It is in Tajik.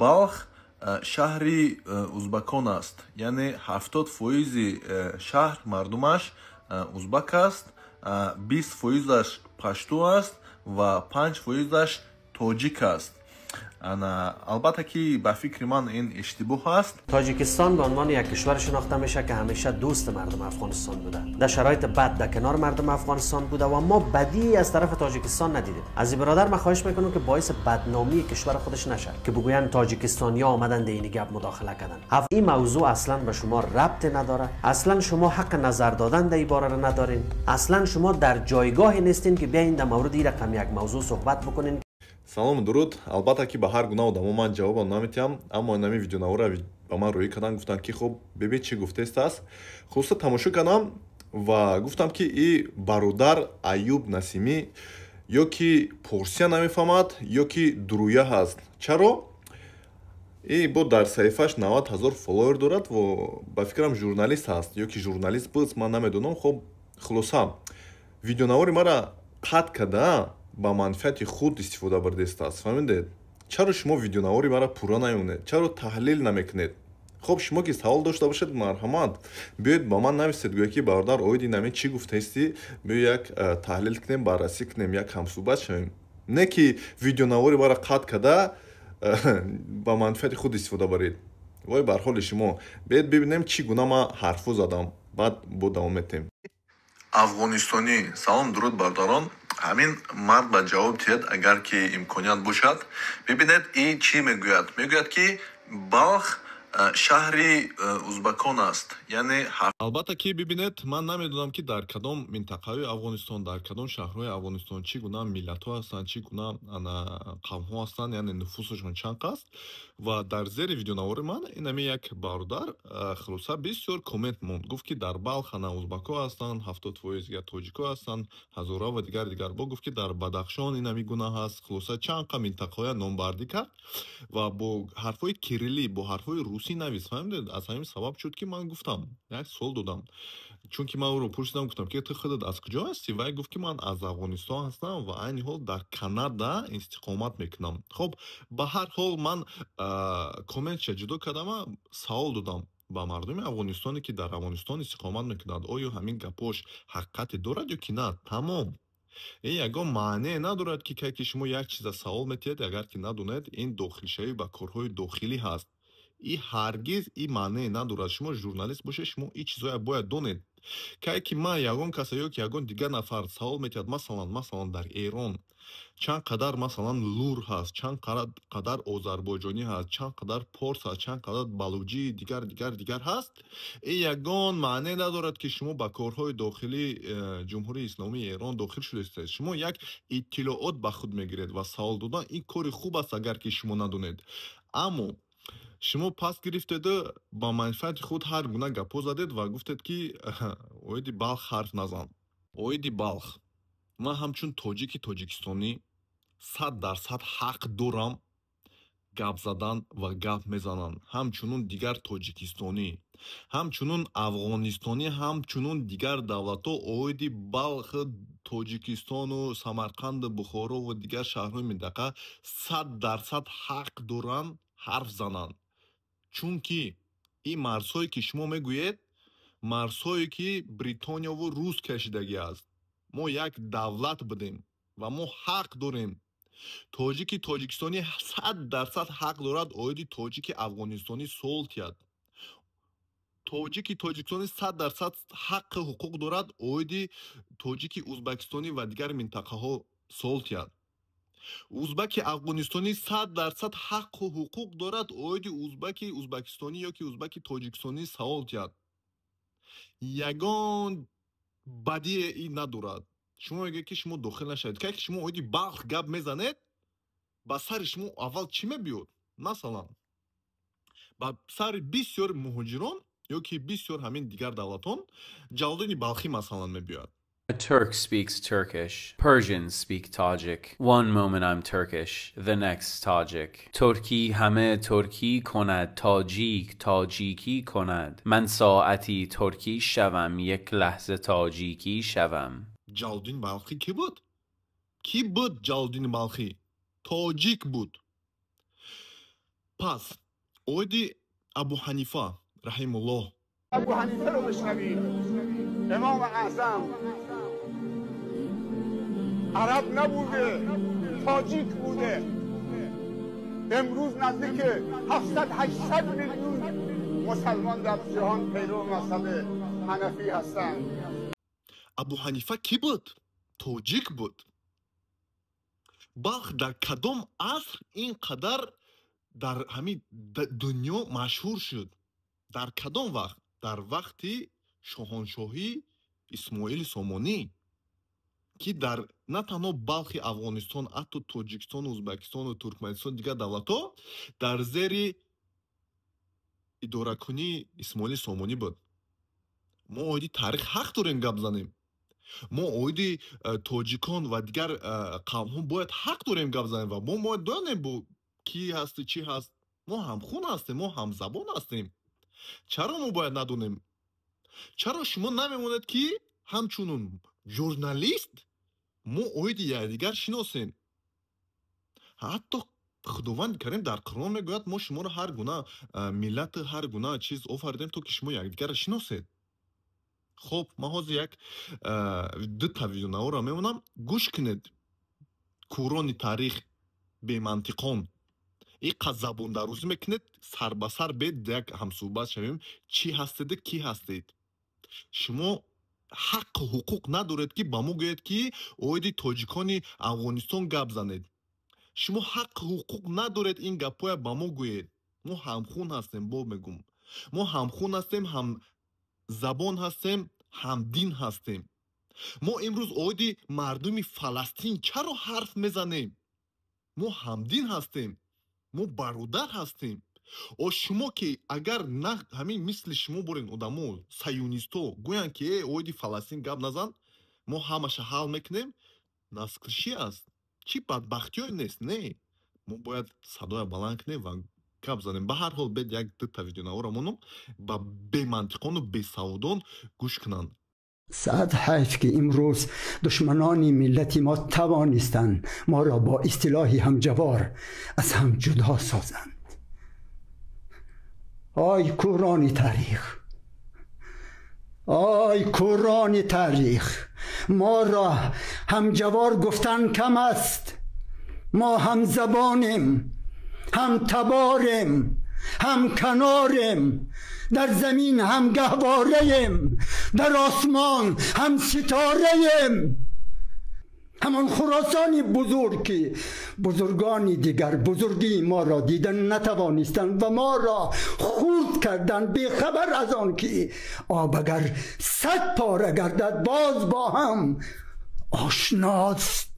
Балх шаҳри узбакон аст, яъне 70 фоизи шаҳр мардумаш узбак аст, 20 фоизаш пашту аст ва 5 фоизаш тоҷик аст. Ана, албатта ки, ба фикри ман, ин иштибоҳ аст. تاجیکستان به عنوان یک کشور شناخته میشه که همیشه دوست مردم افغانستان بوده، در شرایط بد در کنار مردم افغانستان بوده و ما بدی از طرف تاجیکستان ندیدیم. از این برادر من خواهش میکنم که باعث بدنامی کشور خودش نشه که بگویند تاجیکستانیا آمدن در این گپ مداخله کردن. این موضوع اصلا به شما ربط نداره. اصلا شما حق نظر دادن در این باره را ندارین. اصلا شما در جایگاهی نیستین که بیاین در مورد این رقم یک موضوع صحبت بکنین. Салому дуруд. Албатта ки, ба ҳар гуна одамо ман ҷавобам наметиҳам, аммо инами видеонавора ба ман рӯӣ карданд, гуфтанд ки хуб, бибин, чӣ гуфтестааст. Хулоса, тамошо кардам ва гуфтам ки и бародар Аюб Насимӣ ё ки порсия намефаҳмад, ё ки дуруя ҳаст. Чаро? И бо дар саҳифааш 90 000 фолловер дорад ва ба фикрам, журналист ҳаст ё ки журналист буд, ман намедонам. Хуб, хулоса, видеонавори мара қатъ карда, ба манфиати худ истифода бурдестааст. Фаҳмидед? Чаро шумо видеонавори мара пурра намемонед? Чаро таҳлил намекунед? Хуб, шумо ки савол дошта бошед, марҳамат, биёед, ба ман нависед, гӯяд ки бародар, оиди наме чӣ гуфтаистӣ, биё, як таҳлил кунем, баррасӣ кунем, як ҳамсӯҳбат шавем, не ки видеонавори мара қатъ карда, ба манфиати худ истифода баред. Вой бар ҳоли шумо! Биёед, бибинем, чӣ гуна ман ҳарфо задам, баъд бо давом метем. Афғонистонӣ. Салом, дуруд, бародарон. Ҳамин мард ба ҷавоб диҳед, агар ки имконият бошад. Бибинед, и чӣ мегӯяд. Мегӯяд ки Балх шаҳри узбакон аст, яъне албатта ки, бибинед, ман намедонам ки дар кадом минтақаҳои Афғонистон, дар кадом шаҳрҳои Афғонистон чӣ гуна миллатҳо ҳастанд, чӣ гуна қавмҳо ҳастанд, яъне нуфусашон чанд аст. Ва дар зери видеонавори ман инами як бародар, хулоса, бисёр коммент монд, гуфт ки дар Балх ана узбакҳо ҳастанд 70 фоиз, дигар тоҷикҳо ҳастанд, ҳазора ва дигар дигар. Бо гуфт ки дар Бадахшон инами гуна ҳаст. Хулоса, чанд қа минтақаҳоя номбардӣ кард ва бо ҳарфҳои кириллӣ, бо ҳарфҳои русӣ навис. Фаҳмидед? Аз ҳамин сабаб шуд ки ман гуфтам, як суол додам, чунки ман ӯро пурсидам, гуфтам ки ту худат аз куҷо ҳастӣ? Вай гуфт ки ман аз Афғонистон ҳастам ва айни ҳол дар Канада истиқомат мекунам. Хуб, ба ҳар ҳол, ман комментша ҷудо кардама, савол додам ба мардуми Афғонистоне ки дар Афғонистон истиқомат мекунанд: оё ҳамин гапош ҳақиқате дорад ё ки на? Тамом. Ин ягон маънее надорад ки кай ки шумо як чиза савол метиҳед, агар ки надонед, ин дохилшавӣ ба корҳои дохилӣ ҳаст. И ҳаргиз ин маънее надорад. Шумо журналист бошед, шумо ин чизҳоя бояд донед. Кай ки ман ягон каса ё ки ягон дигар нафар савол метиҳад, масалан, дар Эрон чанд қадар, масалан, лур ҳаст, чанд қадар озарбойҷонӣ ҳаст, чанд қадар порс ҳаст, чанд қадар балуҷӣ, дигар, дигар, дигар ҳаст, ин ягон маъне надорад ки шумо ба корҳои дохилии Ҷумҳурии Исломии Эрон дохил шудаистед. Шумо як иттилоот ба худ мегиред ва савол додан ин кори хуб аст, агар ки шумо надонед. Аммо шумо пас гирифтеду ба манфиати худ ҳар гуна гапҳо задед ва гуфтед ки оиди Балх ҳарф назан. Оиди Балх ман ҳамчун тоҷики тоҷикистонӣ 100% ҳақ дорам гап задан ва гап мезанам. Ҳамчунун дигар тоҷикистонӣ, ҳамчунун афғонистонӣ, ҳамчунун дигар давлатҳо оиди Балх, Тоҷикистону Самарқанду Бухоро ва дигар шаҳрҳои минтақа 100% ҳақ доранд ҳарф зананд, чунки ин марзҳое ки шумо мегӯед, марзҳое ки Бритонияву рус кашидагӣ аст. Мо як давлат будем ва мо ҳақ дорем. Тоҷики тоҷикистонӣ 100% ҳақ дорад оиди тоҷики афғонистонӣ суол тиҳад. Тоҷики тоҷикистонӣ 100% ҳаққи ҳуқуқ дорад оиди тоҷики узбакистонӣ ва дигар минтақаҳо суол тиҳад. Узбаки афғонистонӣ 100% ҳаққу ҳуқуқ дорад оиди узбаки узбакистонӣ ё ки узбаки тоҷикистонӣ савол тиҳад. Ягон бадие ин надорад. Шумо мегӯед ки шумо дохил нашавед. Кай ки шумо оиди Балх гап мезанед, ба сари шумо аввал чӣ мебиёд? Масалан, ба сари бисёр муҳоҷирон ё ки бисёр ҳамин дигар давлатон Ҷалолиддини Балхӣ, масалан, мебиёяд. A Turk speaks Turkish. Persians speak Tajik. One moment I'm Turkish, the next Tajik. ترکی همه ترکی کند، تاجیک تاجیکی کند. من ساعتی ترکی شوم، یک لحظه تاجیکی شوم. Ҷалолиддини Балхӣ кӣ буд? Кӣ буд Ҷалолиддини Балхӣ? Тоҷик буд. Пас оиди Абу Ҳанифа раҳимуллоҳ. Абу Ҳанифа ро бишнавид, Имом Аъзам араб набуде, тоҷик буде. Имрӯз наздик 700-800 миллион мусалмон дар ҷаҳон пайрав мазҳаби ҳанафӣ ҳастанд. Абу Ҳанифа кӣ буд? Тоҷик буд. Балх дар кадом аср ин қадар дар ҳамин дунё машҳур шуд? Дар кадом вақт? Дар вақти шоҳоншоҳии Исмоили Сомонӣ, ки дар на танҳо Балхи Афғонистон, ҳатто Тоҷикистону Ӯзбекистону Туркманистону дигар давлатҳо дар зери идоракунии Исмоили Сомонӣ буд. Мо оиди таърих ҳақ дорем гап занем. Мо оиди тоҷикон ва дигар қавмҳо бояд ҳақ дорем гап занем ва мо бояд донем, бо кӣ ҳасту чӣ ҳаст. Мо ҳамхун ҳастем, мо ҳамзабон ҳастем. Чаро мо бояд надонем? Чаро шумо намемонед, ки ҳамчунун журналист мо оиди якдигар шиносем? Ҳатто Худованди Карим дар Қуръон мегӯяд: мо шуморо ҳар гуна миллату ҳар гуна чиз офаридем, то ки шумо якдигарро шиносед. Хоб, ман ҳозир як дута видеонаворо мемонам, гӯш кунед. Кӯрони таърих, бемантиқон, иқа забондарӯзӣ мекунед, сар ба сар бед, як ҳамсӯҳбат шавем. Чӣ ҳастеду кӣ ҳастед? Шумо ҳаққу ҳуқуқ надоред, ки ба мо гӯед, ки оиди тоҷикони Афғонистон гап занед. Шумо ҳаққу ҳуқуқ надоред ин гапҳоя ба мо гӯед. Мо ҳамхун ҳастем, бо мегӯм, мо ҳамхун ҳастем, ҳамзабон ҳастем, ҳамдин ҳастем. Мо имрӯз оиди мардуми Фаластин чаро ҳарф мезанем? Мо ҳамдин ҳастем, мо бародар ҳастем. О шумо ки агар на ҳамин мисли шумо борен одамо, саюнистҳо гӯянд, ки э, оиди Фаластин гап назан, мо ҳамаша ҳал мекунем. Наслкушӣ аст, чӣ бадбахтиё нест? Не, мо бояд садоя баланд кунем ва гап занем. Ба ҳар ҳол, бед як дута видеонаворо монум, ба бемантиқону бесаводон гӯш кунанд. Сад ҳайф, ки имрӯз душманони миллати мо тавонистанд моро бо истилоҳи ҳамҷавор аз ҳам ҷудо созанд. Ой кӯрони таърих, ой кӯрони таърих, моро ҳамҷавор гуфтан кам аст. Мо ҳамзабонем, ҳамтаборем, ҳамканорем, дар замин ҳам гаҳвораем, дар осмон ҳам ситораем. Ҳамон Хуросони бузург, ки бузургони дигар бузургии моро дидан натавонистанд ва моро хурд карданд, бехабар аз он ки об агар 100 пора гардад, боз бо ҳам ошност.